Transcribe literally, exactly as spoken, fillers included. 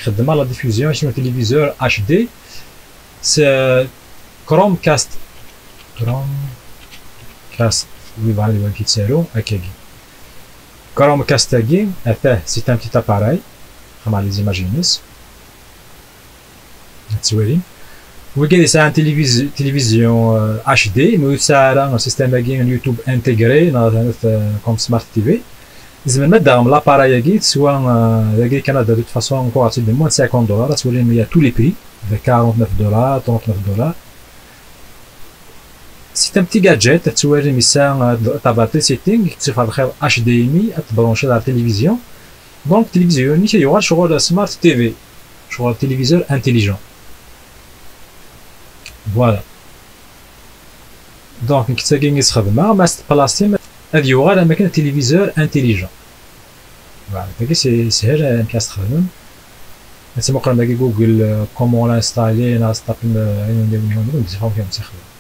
Xeddmeɣ la diffusion sur un téléviseur H D s Chromecast. Chromecast, oui, voilà, les qui tsero, akagi. Chromecast-agi, atah, c'est un petit appareil, xedmeɣ les images-ines. Ad twalim. Wigad yesɛan télévis-, télévision, euh, H D, mais ur yesɛi ara système-agi n YouTube intégré, neɣ, euh, comme Smart T V. Tzemrem ad d-taɣem l'appareil-agi, teswa, euh, dagi Canada, de toute façon, encore, c'est de moins de cinquante dollars, ad twalim, il y a tous les prix, de quarante-neuf dollars, trente-neuf dollars. C'est un petit gadget, ad twalim, yesɛa, euh, tabatirit, setting, ad tafeḍ lxir H D M I, ad tbranchiḍ ar télévision. Donc, télévision-ik yuɣal ccɣel Smart T V, ccɣel téléviseur intelligent. Voilà. Donc, nekk d tagi i sxedmeɣ, ma s-tplasim, ad yuɣal am akken téléviseur intelligent. Voilà, tagi c'est, c'est amek ad s-txedmem. Ad tmuqlem dagi Google, euh, comment l'installer, neɣ ad s-tṭapem, euh, ayen anda i wen-yehwan, ad wen-d-yexdem.